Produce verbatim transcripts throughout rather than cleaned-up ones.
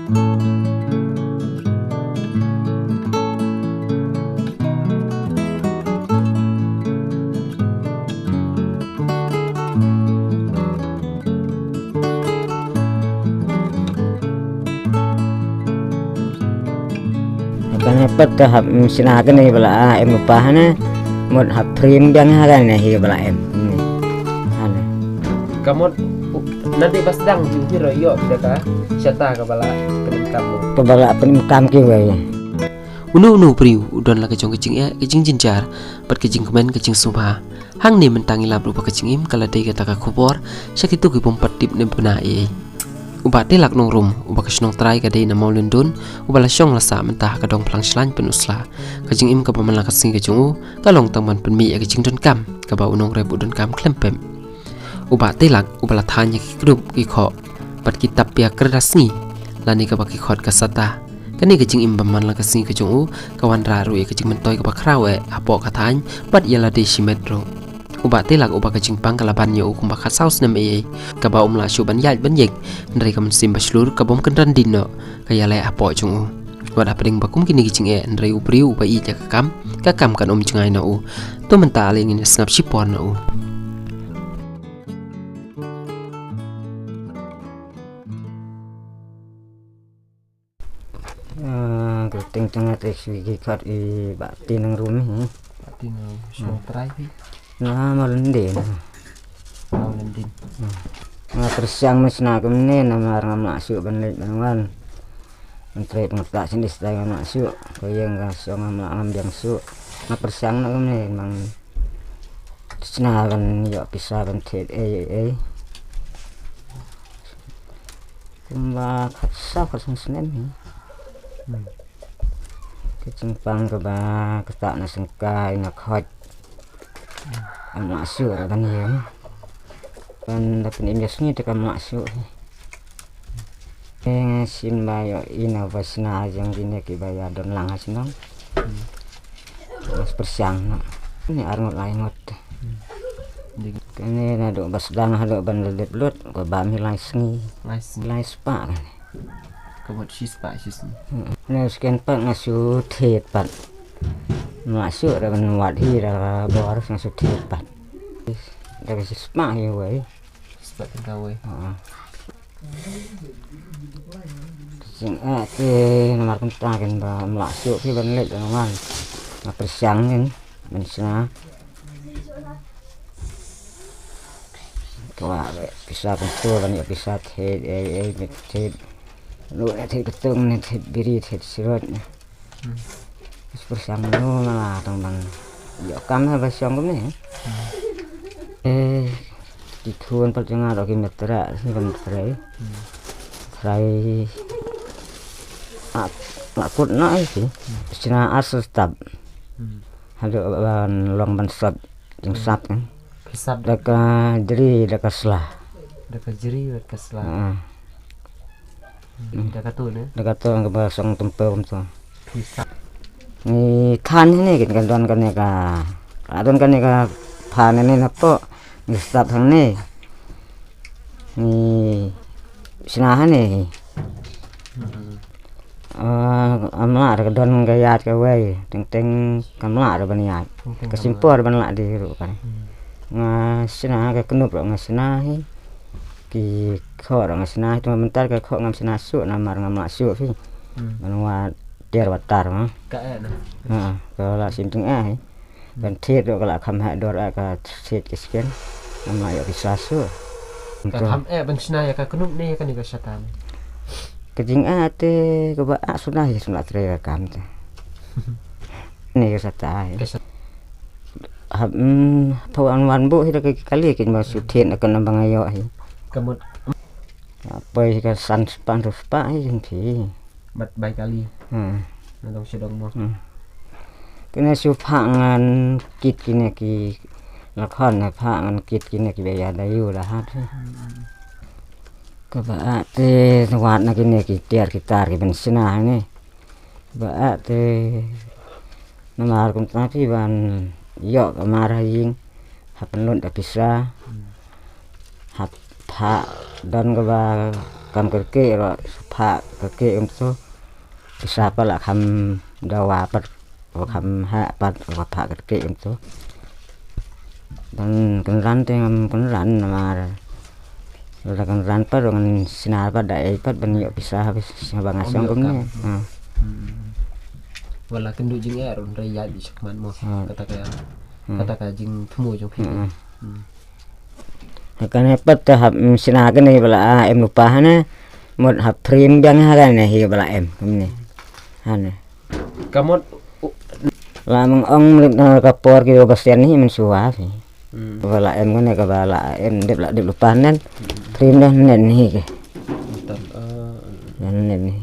Kan hapet ka hap, mm, sina kane ba la, ah, em pa hane. Mut hap prim biang ha kane hi ba la em. Hmm. Hane. Ka mut, u-, nadei ba sdang jingpyrshah ïoh da ka shata kaba la pynim kam. Kaba la pynim kam kiwei. Uno uno u briew u don la ka jong ka jingeh, ka jingjynjar, bad ka jingkmen, ka jingsngewbha. Hangne mynta ngi lap ruh ba ka jingim ka la dei kata ka khubor sha kito ki bym pat tip ne bna ei ei. U Bah Tilak Nongrum, uba ka shnong trai ka dei na Mawlyndun, uba la shong la sah mynta ha ka dong Phlangshlan Pynursla. Ka jingim kaba man la ka sngi ka jong u ka long tang ban pynmih ïa ka jingdonkam kaba u nongrep u donkam khlem pep. U Bah Tilak uba la thaiñ ïa ki kdup ki khoh bad ki tap pia kyrda sngi, lane kaba ki khot ka sata. Kane ka jingim ba man la ka sngi ka jong u ka wanrah ruh ïa ka jingmyntoi kaba khraw eh hapoh ka thaiñ bad ïa lade shimet ruh. U Bah Tilak uba ka jingpang ka la ban ïa u kumba khatsaw snem ei ei, kaba um lah shuh ban ïaid ban ïeng, hynrei ka mynsiem ba shlur ka bym kynran dien noh ka ïaleh hapoh jong u. Wat hapdeng ba kum kine ki jingeh, hynrei u briew uba ïeit ïa ka kam, ka kam kan ym jngai na u. To mynta ale ngin ïa sngap shipor na u. Ah, ka teng teng te shu ki khot i Bah Tilak Nongrum hi. Bah Tilak Nongrum, shnong trai phi? Na Mawlyndun. Mawlyndun. Hmm. Nga pyrshang mynsngew kumne namar ngam lah shuh ban leit ban wan. Ban trei pynktah shisha ngam lah shuh. Ko ïeng ka shong ngam lah ngam biang shuh. Nga pyrshang na kumne, mynsngew ban ïoh pisa ban thied ei ei ei. Kumba khatsaw khatsan snem hi. Hmm. Ka jingpang kaba ktah na sengkai na khot. Ngam lah shuh ruh ban ïeng. Ban da pynim ïa sngi te kam lah shuh hi. Nga shim ba ïoh ina ba shna jong kine kiba ïa don lang ha shnong. Hmm. Mas pyrshang noh. Ni ar ngut lai ngut. Hmm. Kane naduh ba sdang haduh ban leit lut, ka bam hi lai sngi. Lai sngi. Lai spah kane. Ka mut shi spah shi sngi. Hmm. Ne sken pat nga shu thied pat. Nga shu ra ban wad hi ra bor nga shu thied pat. Da ka shi spah hi wei. Shi spah tyngka wei. Ha. Jingeh te namar kumta kin ba ym lah shuh phi ban leit ban wan. Nga pyrshang kin ban shna. Kwah pisa kumto ban ïa pisa thied ei ei thied. Lu ne thied ktung ne thied biri thied sirot. Hmm. Pyrshang no ma la tang ban ïoh kam ha ba shong kumne. Hmm. Eh, ki khun pat jong nga ruh ki mitra, ki ban trai. Hmm. Trai. Ah, la kut na ai ki. Hmm. Shna ar stap. Hmm. Haduh ban long ban sap, jingsap kan. Phi sap da ka jri, da ka sla. Da ka jri, da ka sla. Ah. Hmm, da kato ne? Da kato kaba song tempo kumto. Pisa. Ngi than hangne kin ka don kane ka, ka don kane ka pha ne ne na pdeng. Ngi stap hangne. Ngi shna hangne. Hmm. Ah, am lah da ka don ka ïaid kawei. Teng teng kam lah da ban ïaid. Teng teng ka kam lah. Ka shim por ban lah dei ruh kan. Hmm. Nga shna ka knup ruh nga shna hi. Ki khoh ruh nga shna hi, tang mynta ka khoh ngam shna shuh namar ngam lah shuh hi. Hmm. Ban wad tiar wad tar ma. Ka eh na. Ha, ka la shim tyngeh hi. Hmm. Ban thied ruh ka la kham heh dor eh ka thied ki sken. Ngam lah ïoh pisa shuh. Ka kham eh ban shna ïa ka knup ne ïa kane ka shata ne. Ka jingeh te kaba ah shna hi shna trei ka kam te. Ne ka shata hi. Ka shata. Hap, mm, pau an wan bu hi da ka kali kin ba shu thied na ka nang ba nga ïoh hi. Ka mut. Poi hi ka san spah hynriew spah hi jin phi. Bad bai kali. Hmm. Na dong sha dong mo. Hmm. Kine shu phah ngan kit kine ki lakhon na phah ngan kit kine ki ba ïa da ïu la hat hi. Hmm. Kaba ah te wad na kine ki tiar ki tar ki ban shna ne. Ba ah te namar kumta phi ban ïoh ka mar ha ïing ha pynlut da pisa. Hmm. Ha pha don kaba Kam kyrkieh ruh, pha kyrkieh kumto. Pisa pat la kham dawa pat, wa kham ha pat, wa pha kyrkieh kumto. Ban kynran te ngam kynran namar. Lada kynran pat ruh ngan snar pat da ei pat ban ïoh pisa ha ba nga shong kumne. Hmm. Wala kynduh jingeh ruh hynrei ïaid shakhmat mo. Hmm. Kata ka, hmm, kata ka jingthmu jong phi. Hmm. Hmm. Ha kane pat te hap, mm, sna kane ba la, ah, em lypa hane. Mut hap frame biang ha kane hi ba la em kumne. Hane. Ka mut, u- La meng ong mrip na ka por ki ba sien hi mynshuwa hi. Hmm. Ba la em kane ka ba la em dep la dep lypa nen. Hmm. Frame dah nen hi ke. Betul. Eh, nen nen hi.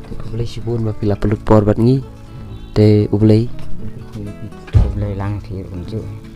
Te U Blei shibun ba phi la pynlut por bad ngi. Te U Blei. U Blei lang phi kumjuh.